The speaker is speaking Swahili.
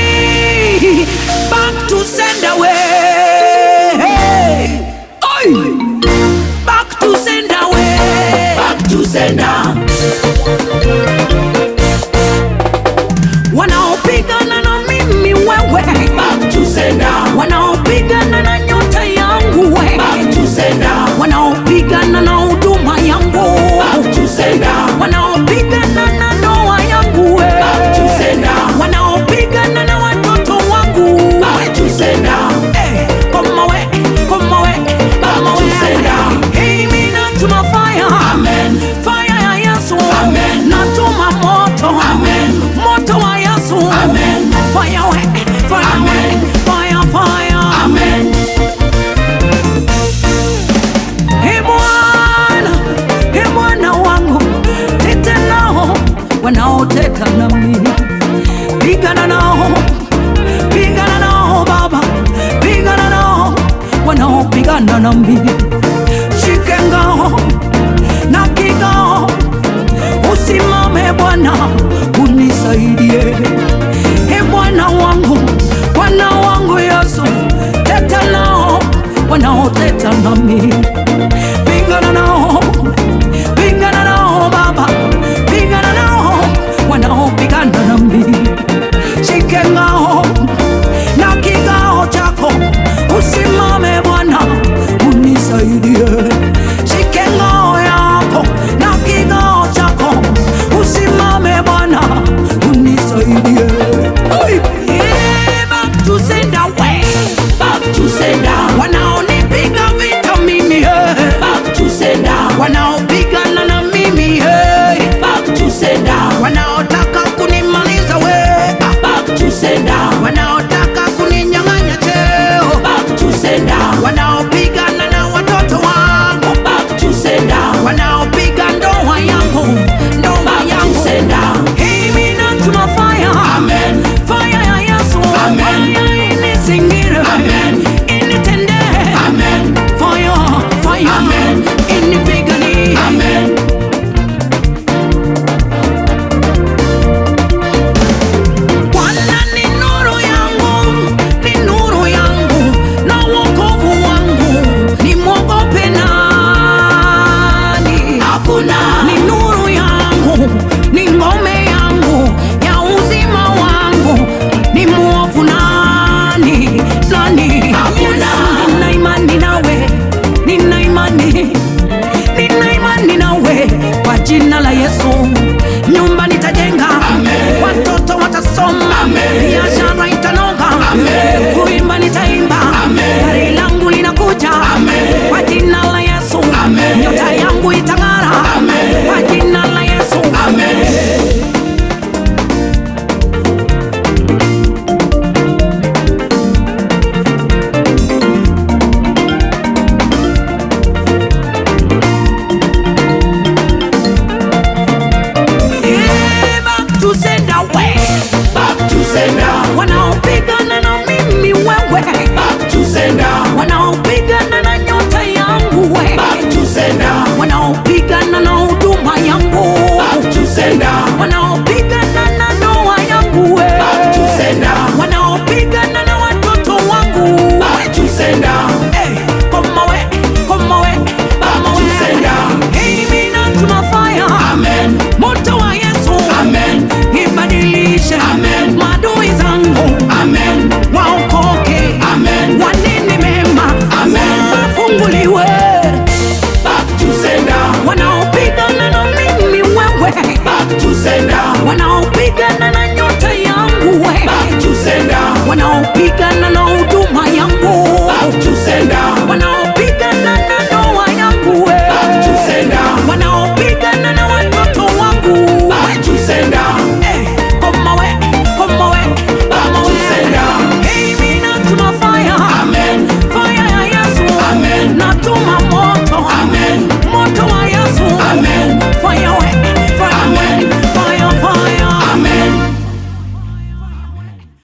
Hey, back to sender way. Oi! Back to sender way. Back to sender. Wanaopigana na mimi wewe. Back to sender. Wanaopigana na nyota yangu we. Back to sender. Wanaopigana na huduma yangu. Back to sender. Wanaopigana na ndoa yangu we. Back to sender. Wanaopigana na watoto wangu. Back to sender. Eh, koma we, koma we, koma Back to we. sender. Hey, mimi natuma fire. Amen. Fire ya Yesu. Amen. Natuma moto. Amen. Moto wa Yesu. Amen. Fire we, fire we, Amen. fire, fire. Amen. Hey Bwana, hey Bwana wangu, tete nao wanaoteta nami, pigana nao Baba, pigana nao wanaopigana nami, shike ngao na kigao, usimame Bwana unisaidie. Hey Bwana wangu, Bwana wangu Yesu, teta nao wanaoteta nami, pigana nao Baba, pigana nao wanaopigana nami, shike ngao na kigao chako, usimame Bwana unisaidie. Shike ngao yako na kigao chako, usimame Bwana unisaidie. Oi! Eh, back to sender way. Back to sender. Wanaonipiga vita mimi eh. Back to sender. Wanaopigana na mimi eh. Back to sender. Wanaotaka kunimaliza we ah. Back to sender. Wanaotaka kuninyang'anya cheo, Back to sender. wanaopigana na watoto wangu, Back to sender. wanaopiga ndoa yangu, ndoa Back to yangu. sender. Hey, mimi natuma fire. Amen. Fire ya Yesu. Amen. Fire inizingire. Amen. Initendee. Amen. Fire, fire. Amen. Inipiganie. Amen. Bwana ni nuru yangu, ni nuru yangu na wokovu wangu, nimwogope nani? Hakuna. Ni nuru yangu, ni ngome yangu ya uzima wangu, ni mwovu nani? Nani? Hakuna. Yesu, nina imani nawe, nina imani, nina imani nawe kwa jina la Yesu.